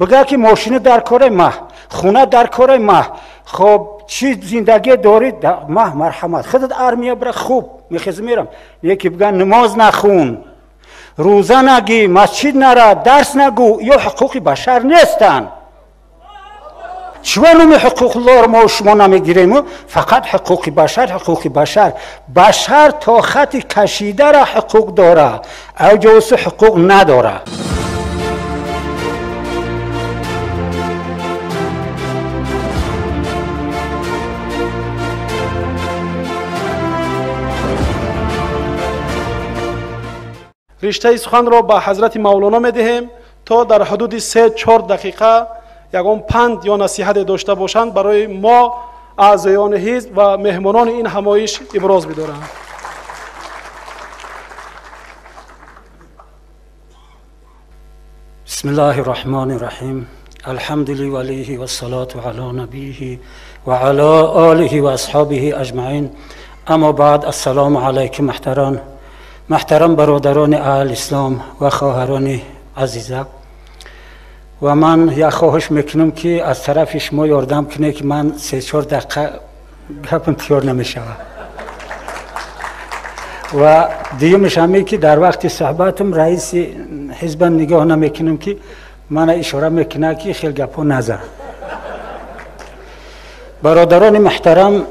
Бигӯ ки мошина дар кораи маҳ, хона дар кораи маҳ, хоб чӣ зиндагӣ дорӣ маҳ, марҳамат, худат армия бира, хуб мехезам мерам. Яке бигӯ намоз нахун, рӯза нагӣ, масҷид нара, дарс нагӯ, ё ҳуқуқи башар нестанд. Чиво номи ҳуқуқлор мо шумо намегирему? Фақат ҳуқуқи башар, ҳуқуқи башар. Башар то хати кашидара ҳуқуқ дора, авҷосу ҳуқуқ надора. Риштаи суханро ба ҳазрати Мавлоно медиҳем то дар ҳудуди 3-4 дақиқа ягон панд ё насиҳате дошта бошанд барои мо аъзоёни ҳизб ва меҳмонони ин ҳамоиш иброз бидоранд. بسم الله الرحمن الرحیم. الحمد لله والصلاة على نبيه وعلى آله وأصحابه أجمعين. اما بعد، السلام علیکم محترم برادران اهل اسلام و خواهران عزیزه. و من یک خواهش میکنم که از طرف شما یاردم کنه که من 3-4 دقیقه گپم تیار نمیشود. و دیگمش همی که در وقت صحبتم رئیس حزبم نگاه نمیکنم که من اشاره میکنه که خیلی گپا نزن. برادران محترم،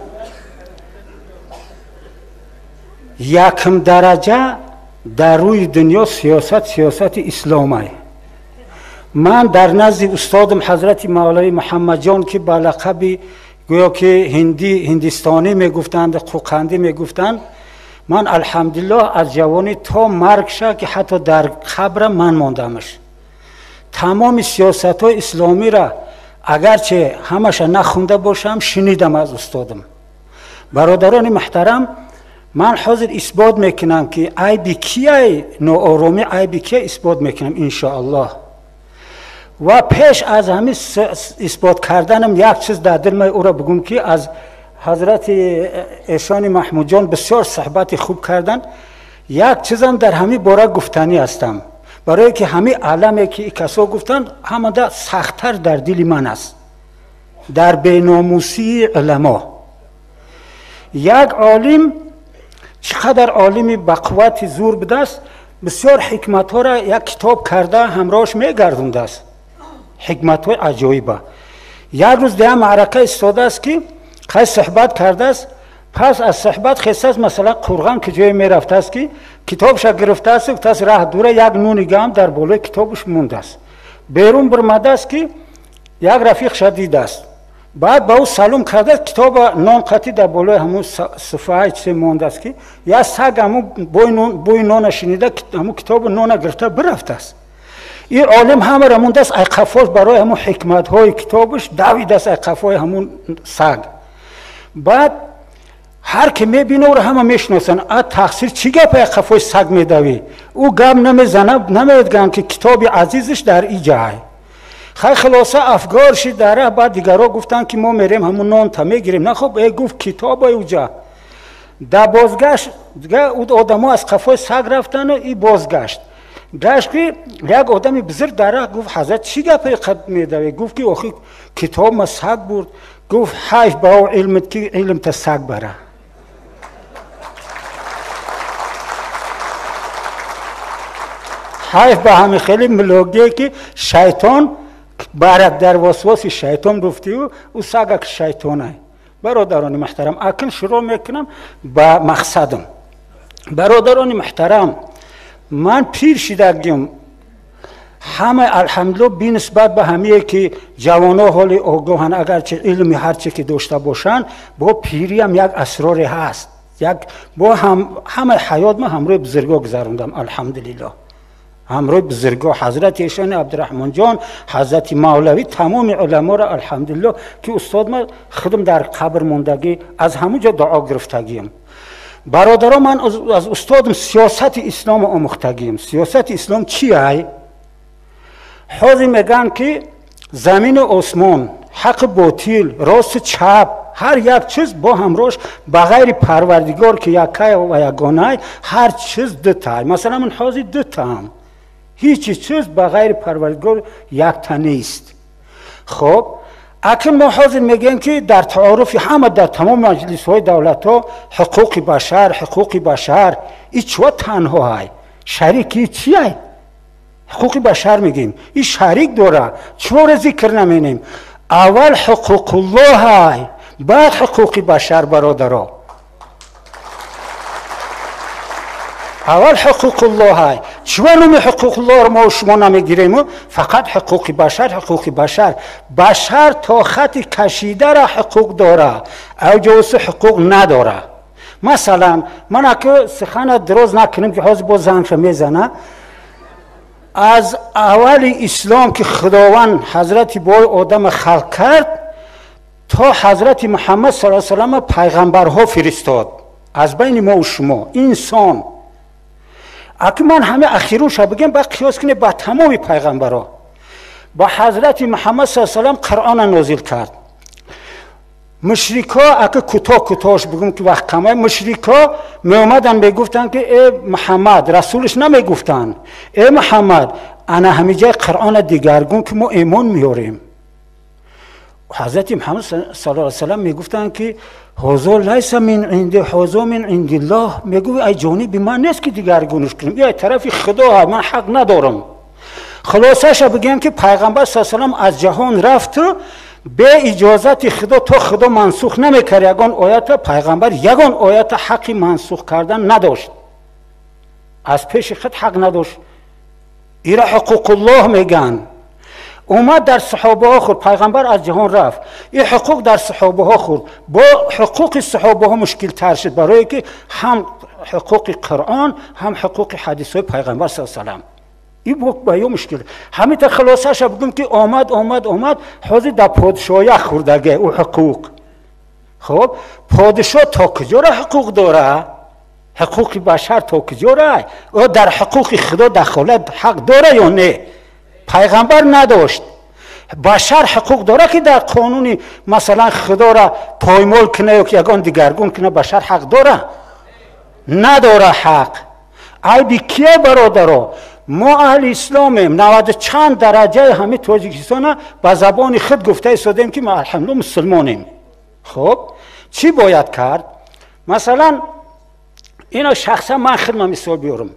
یکم درجه در روی دنیا سیاست سیاست اسلامه. من در نزد استادم حضرت مولوی محمد جان که با لقب گویا که هندی هندستانی میگفتند، قوقندی میگفتند، من الحمدلله از جوانی تا مرگ شد که حتی در قبر من ماندمش. تمام سیاست های اسلامی را اگرچه همش نخونده باشم شنیدم از استادم. برادران محترم، من حاضر اثبات میکنم که عیب کیه ناآرامی، عیب کیه اثبات میکنم انشاءالله. و پیش از همین اثبات کردنم یک چیز در دل من او را بگم که از حضرت ایشان محمود جان بسیار صحبت خوب کردن. یک چیزم در همین باره گفتنی هستم، برای که همین عالمی که کسا گفتن همه در سخت‌تر در دل من است، در بیناموسی علما. یک عالم چقدر عالمی با قوت زور بدست، بسیار حکمت ها را یک کتاب کرده همراهش میگردونده است، حکمت های عجایبه. یک روز در معرکه استاده است که خیلی صحبت کرده است، پس از صحبت خسته است، مثلا قرغان که جای میرفته است که کتابش گرفته است، گفته راه دوره، یک نونی گام در بالای کتابش مونده است. بیرون برمده است که یک رفیق شدید است، بعد با او سلام کرده، کتاب نان قطعی در بالای همون صفحه چیزی مونده است که یا سگ همون بوی نان شنیده، همون کتاب نان گرفته برفته است. این عالم همه را مونده است، ای قفاش برای همون حکمت های کتابش دویده است، ای قفای همون سگ. بعد هر که میبینه او را همه میشناسن، ا تقصیر چی گپ ای قفای سگ میدوی؟ او گپ نمیزنه، نمیگن که کتاب عزیزش در ای جای. خیلی خلاصه افگار شد در راه. بعد دیگرها گفتن که ما میریم همون نان تا میگیریم. نه خب ای گفت کتاب اوجا. در بازگشت دیگه او آدم‌ها از قفای سگ رفتن و ای بازگشت. گشت که یک آدمی بزرگ در راه گفت حضرت چی گپ قد میدوی؟ گفت که آخه کتاب ما سگ برد. گفت حیف با او علمت که علم تا سگ بره. حیف به همه خیلی ملوگیه که شیطان برک در وسواس شیطان رفتی و او سگک شیطانه. برادران محترم، اکنون شروع میکنم با مقصدم. برادران محترم، من پیر شدگیم، همه الحمدلله بی نسبت به همه که جوانا حال آگاهن، اگرچه علمی هرچه که داشته باشن، با پیری هم یک اسراری هست. یک با هم همه حیات من همراه بزرگا گذروندم الحمدلله. همراه بزرگا حضرت ایشان عبدالرحمن جان، حضرت مولوی، تمام علما را الحمدلله که استاد من خودم در قبر موندگی از همونجا دعا گرفتگیم. برادران من از استادم سیاست اسلام آموختگیم. سیاست اسلام چیه؟ حاضر میگن که زمین و آسمان، حق باطل، راست چپ، هر یک چیز با همراهش بغیر پروردگار که یکه و یگانه، هر چیز دو تا. مثلا من حاضر دو تا هم Ҳеҷ чиз ба ғайри Парвардигор якта нест. Хоб, акнун мо ҳозир мегӯем, ки дар таоруфи ҳама, дар тамоми маҷлисҳои давлатҳо ҳуқуқи башар, ҳуқуқи башар. И чива танҳо ҳай? Шарики чиай? Ҳуқуқи башар мегӯем, и шарик дора, чиворо зикр наменем? Аввал ҳуқуқуллоҳ ҳай, баъд ҳуқуқи башар, бародаро. Аввал ҳуқуқуллоҳ ҳай. Чива номи ҳуқуқуллоҳро мо шумо намегирему фақат ҳуқуқи башар, ҳуқуқи башар? Башар то хати кашидара ҳуқуқ дора, авҷоси ҳуқуқ надора. Масалан, ман аки сухана дароз накунем, ки ҳозир боз зангша мезана. Аз аввали ислом, ки Худованд ҳазрати бой одама халқ кард, то ҳазрати Муҳаммад саллаллоҳу алайҳи васаллам пайғамбарҳо фиристод аз байни мо шумо инсон. Аки ман ҳама ахирунша бигем, баъд қиёс кунед ба тамоми пайғамбарҳо. Ба ҳазрати Муҳаммад саллаллоҳу алайҳи васаллам Қуръона нозил кард. Мушрикҳо, аки кӯтоҳ кӯтоҳш бигум, ки вақт камай, мушрикҳо меомаданд, мегуфтанд, ки э Муҳаммад, расулиш намегуфтанд, э Муҳаммад, ана ҳамиҷаи Қуръона дигаргун, ки мо имон меорем. Ҳазрати Муҳаммад саллаллоҳу алайҳи васаллам мегуфтанд, ки ҳозо лайса мин инди, ҳозо мин индиллоҳ. Мегӯ, ай ҷониби ман нест, ки дигаргунш кунем, ай тарафи Худо, ман ҳақ надорам. Хулосаша бигӯем, ки пайғамбар саллаллоҳу алайҳи васаллам аз ҷаҳон рафту бе иҷозати Худо, то Худо мансух намекард ягон оята, пайғамбар ягон оята ҳаққи мансух кардан надошт, аз пеши худ ҳақ надошт. Ира ҳуқуқуллоҳ мегӯянд. Омад дар саҳобаҳо хӯрд, пайғамбар аз ҷаҳон рафт, ин ҳуқуқ дар саҳобаҳо хӯрд. Бо ҳуқуқи саҳобаҳо мушкилтар шуд, барое ки ҳам ҳуқуқи Қуръон, ҳам ҳуқуқи ҳадисҳои пайғамбар саллаллоҳу алайҳи васаллам. Ин ба ё мушкил. Ҳамита хулосаша бигӯм, ки омад, омад, омад, ҳозир дар подшоҳия хӯрдаге ӯ ҳуқуқ. Хоб, подшоҳ то куҷора ҳуқуқ дора? Ҳуқуқи башар то куҷора? Ӯ дар ҳуқуқи Худо дахолат ҳақ дора ё не? Пайғамбар надошт. Башар ҳуқуқ дора, ки дар қонуни масалан Худоро поймол куна ё ки ягон дигаргун куна? Башар ҳақ дора? Надора ҳақ. Айби кие, бародаро? Мо аҳли исломем, наваду чанд дараҷаи ҳамаи Тоҷикистона ба забони худ гуфта истодем, ки мо алҳамдулилла мусулмонем. Хоб, чӣ бояд кард? Масалан, ино шахсан ман худма мисол биёрам.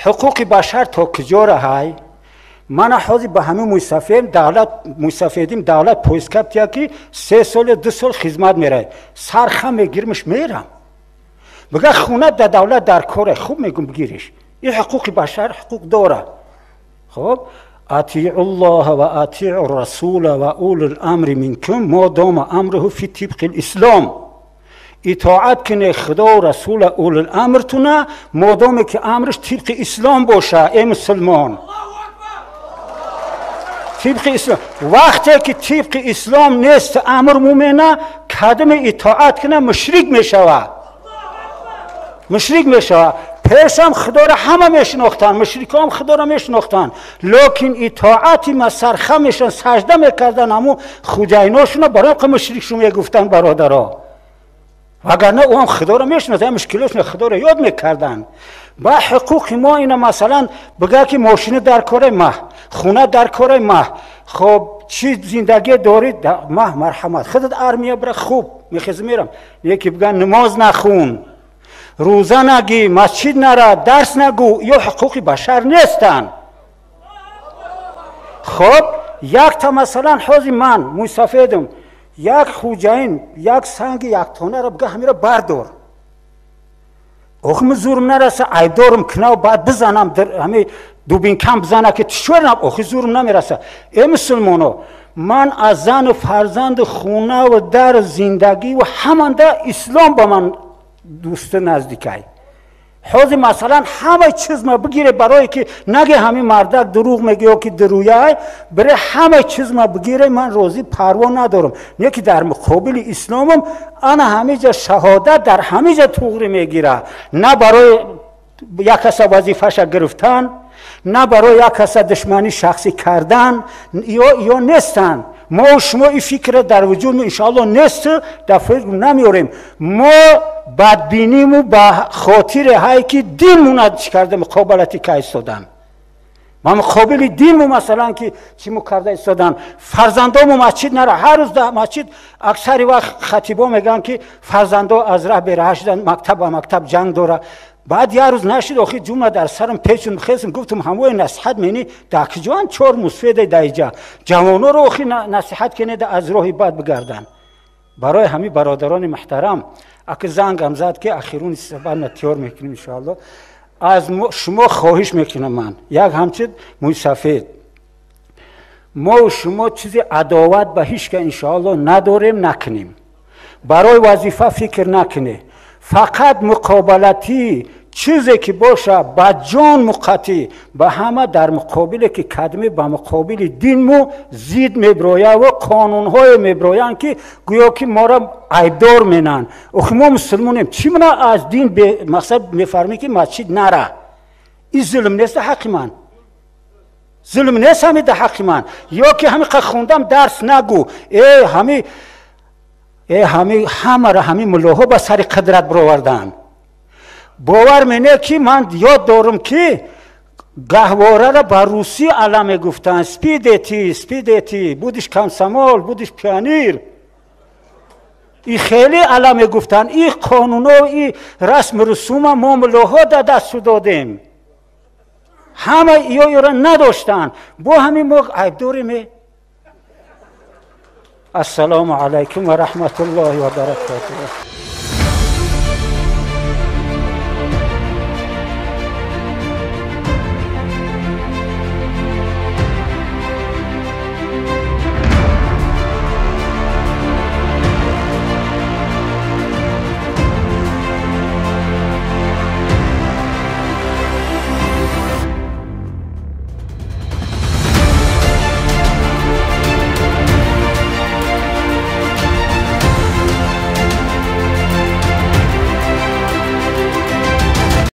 Ҳуқуқи башар то куҷора ҳай? Мана ҳозир ба ҳамин мусафед давлат, мусафедим давлат поискаптия, ки 3 сол ё 2 сол хизмат меравад, сархам мегирмиш, мерам. Бигӯ, хона дар давлат дар коре, хуб мегӯм, бигириш. Ин ҳуқуқи башар ҳуқуқ дора. Хоб, атиу ллоҳа ва атиу расула ва улил амри минкум модома амруҳу фи тибқи лислом. Итоат куне Худо, расула, улил амртуна, модоме ки амриш тибқи ислом боша. Э мусулмон, тибқи ислом. Вақте ки тибқи ислом нест амр, мумена кадами итоат куна, мушрик мешава, мушрик мешава. Пешам Худоро ҳама мешинохтанд, мушрикҳоам Худоро мешинохтанд, лекин итоати масарха мешан, сажда мекарданд ҳамун хуҷайношуна, барои қа мушрик шу мегуфтанд, бародаро. Вагарна ӯ ҳам Худоро мешинохт, мушкилошна Худоро ёд мекарданд. Ба ҳуқуқи мо ина, масалан, бигӯ, ки мошина дар кораи маҳ, хона дар кораи маҳ, хоб, чӣ зиндагӣ дорӣ, маҳ, марҳамат, худат армия бира, хуб мехезм, мерам. Яке бигӯ, намоз нахун, рӯза нагӣ, масҷид нара, дарс нагӯ, ё ҳуқуқи башар нестанд. Хоб, якта масалан, ҳозир ман мусафедам, як хуҷаин як санги яктонаро бигӯ, ҳамиро бардор, охи ма зурм нараса, айбдорум кунав, баъд бизанам, ҳами дубинкам бизана, ки чӯра, охи зурм намераса. Э мусулмоно, ман аз зану фарзанду хунаву дар зиндагиву ҳаманда ислом ба ман дӯсти наздикай. Ҳозир масалан ҳамаи чизма бигире, барое ки наге ҳамин мардак дурӯғ меги ё ки дурӯяй, бире ҳамаи чизма бигире, ман розӣ, парво надорам. Не ки дар муқобили исломам ана ҳамиҷа шаҳодат дар ҳамиҷа туғри мегира. На барои як каса вазифаша гирифтан, на барои як каса душманӣ шахсӣ кардан ё нестанд. Мо шумо ин фикра дар вуҷуд иншоалло нест, дар фикр намеорем. Мо бадбиниму ба хотире ҳай, ки дин муна чӣ карда, муқобалати ка истодан. Ма муқобили динму масалан ки чӣ мо карда истодан, фарзандому масҷид нара. Ҳар рӯз дар масҷид аксари вақт хатибо мегӯянд, ки фарзандо аз раҳ бераҳа шудан, мактаб ба мактаб ҷанг дора. Баъд як рӯз нашид, охи ҷумла дар сарам печун хесм, гуфтум ҳамои насиҳат мени дакҷоан чор мусфеда даиҷа ҷавоноро охи насиҳат кенеда аз роҳи бад бигарданд. Барои ҳамин, бародарони муҳтарам, аки зангам зад, ки ахируни сабана тиёр мекунем, иншоалло. Аз шумо хоҳиш мекунам, ман як ҳамчун мӯйсафед, мо шумо чизи адоват ба ҳеч ка иншоалло надорем, накунем. Барои вазифа фикр накунед, фақат муқобалатӣ чизе ки боша, ба ҷон муқатӣ ба ҳама дар муқобиле ки кадме ба муқобили динму зид меброяву қонунҳое меброянд, ки гӯё ки моро айбдор менанд. Охи мо мусулмонем, чӣ мана аз дин мақсад мефармӣ, ки масҷид нара? Ин зулм нест ҳаққи ман? Зулм нест ҳами да ҳаққи ман? Ё ки ҳами қа хондам, дарс нагӯ. Э ҳами, э ҳами ҳамара ҳами муллоҳо ба сари қудрат бироварданд. Бовар мене, ки ман ёд дорам, ки гаҳворара ба русӣ ала мегуфтанд: «Спи, дети, спи, дети, будешь комсомол, будешь пионер». И хеле ала мегуфтанд. И қонуно, и расму русума мо муллоҳо да дасту додем. Ҳама иёёра надоштанд, бо ҳамин мо айбдорем. Ассалому алайкум ва раҳматуллоҳи ва баракатуҳ.